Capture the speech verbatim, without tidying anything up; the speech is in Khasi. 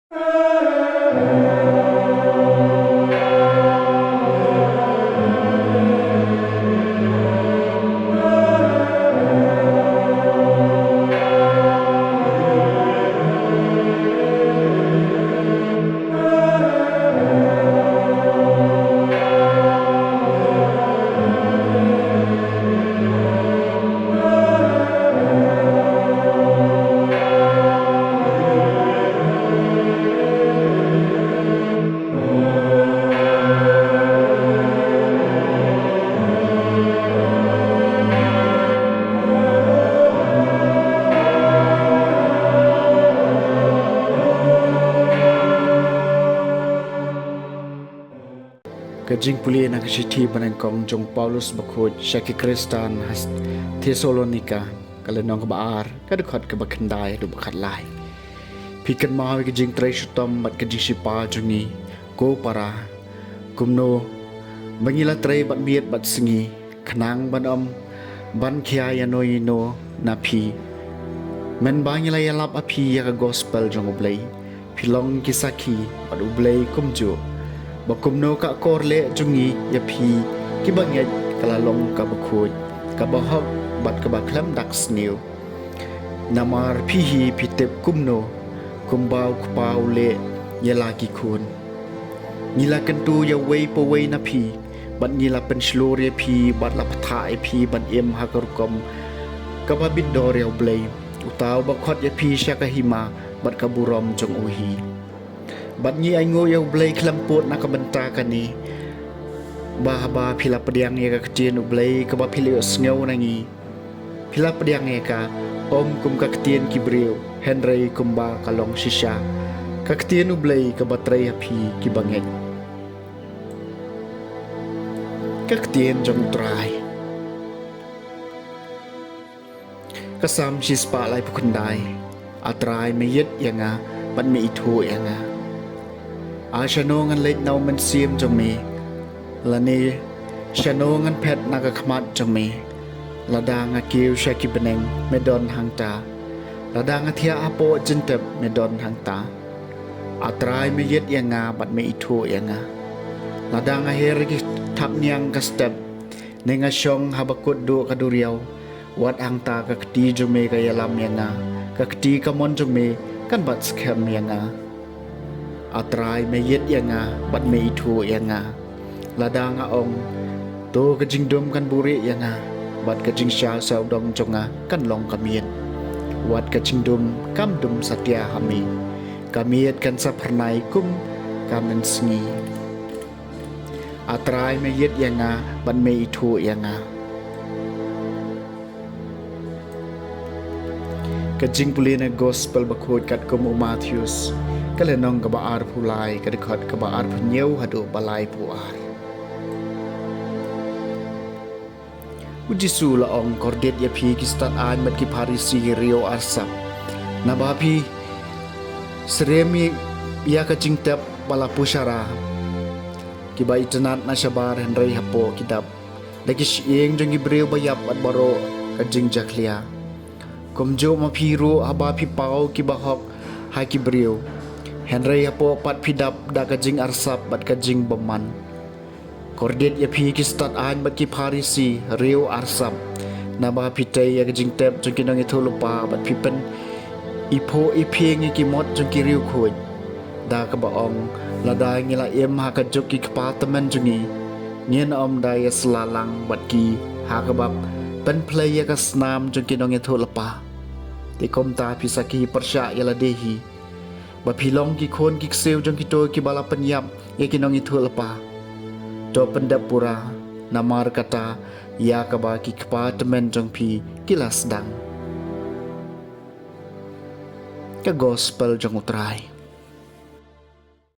Ka jingpule na ka shithi banyngkong jong u Paulus bakhuid sha ki Khristan ha Thessalonika, ka lynnong kaba ar, ka dkhot kaba khyndai haduh ba khatlai. Phi kynmaw ïa ka jingtrei shitom bad ka jingsheptieng jong ngi, ko para, kumno ba ngi la trei bad miet bad sngi, khnang ban ym ban khia ïano ïano na phi. Mynba ngi la ïalap ha phi ïa ka gospel jong U Blei, phi long ki sakhi bad U Blei kumjuh, ba kumno ka akor leh jong ngi ïa phi kiba ngeit ka la long kaba khuid, kaba hok bad kaba khlem dak sniew. Namar phi hi phi tip kumno kumba U Kpa u leh ïa la ki khun. Ngi la kyntu ïa uwei pa uwei na phi, bad ngi la pynshlur ïa phi, bad la pynthah ïa phi ban im ha ka rukom kaba bit dor ïa U Blei, uta uba khot ïa phi sha ka hima bad ka burom jong u hi. Bad ngi ainguh ïa U Blei khlem pud na ka bynta kane, ba haba phi la pdiang ïa ka ktien U Blei kaba phi la ïohsngew na ngi, phi la pdiang ïa ka, ym kum ka ktien ki briew, hynrei kumba ka long shisha ka ktien U Blei kaba trei ha phi kiba ngeit. Ka ktien jong U Trai. Ka Salm shispah laiphew khyndai. A Trai, me ïeit ïa nga bad me ithuh ïa nga. A shano ngan leit na U Mynsiem jong me, lane shano ngan phet na ka khmat jong me? Lada nga kiew sha ki bneng, me don hangta. Lada nga thiah hapoh jingtep, me don hangta. A Trai, me ïeit ïa nga bad me ithuh ïa nga. Lada nga her ki thapniang ka step, ne nga shong ha ba kut duh ka duriaw, wat hangta ka kti jong me ka ïalam ïa nga, ka kti kamon jong me kan bat skhem ïa nga. A Trai, me ïeit ïa nga bad me ithuh ïa nga. Lada nga ong, to ka jingdum kan buhrieh ïa nga, bad ka jingshaw sawdong jong nga kan long ka miet. Wat ka jingdum kam dum satia ha me, ka miet kan sa phyrnai kum ka mynsngi. A Trai, me ïeit ïa nga bad me ithuh ïa nga. Ka jingpule na Gospel bakhuid katkum u Mathaios, ka lynnong kaba arphew lai, ka dkhot kaba arphew hynñiew haduh ba laiphew ar. U Jisu u la ong, kordit ïa phi ki stad aiñ bad ki Pharisi, ki riew arsap. Naba phi syriem ïa ka jingtep ba la pushara, kiba itynnad na shabar hynrei hapoh ki dap da ki shyieng jong ki briew ba ïap bad baroh ka jingjakhlia. Kumjuh ma phi ruh, haba phi paw kiba hok ha ki briew, hynrei hapoh pat phi dap da ka jingarsap bad ka jingbymman. Kordit ïa phi ki stad aiñ bad ki Pharisi, riew arsap. Naba phi tei ïa ka jingtep jong ki nongïathuhlypa bad phi pyniphuh iphieng ïa ki mot jong ki riewkhuid, da kaba ong, lada ngi la im ha ka juk ki kpa tymmen jong ngi, ngin ym da ïasylla lang bad ki, ha kaba pynphlei ïa ka snam jong ki nongïathuhlypa. Te kumta phi sakhi pyrshah ïa lade hi, ba phi long ki khun ki ksiew jong kito kiba la pynïap ïa ki nongïathuhlypa. To pyndep pura, namar kata ïa kaba ki kpa tymmen jong phi ki la sdang. Ka Gospel jong U Trai.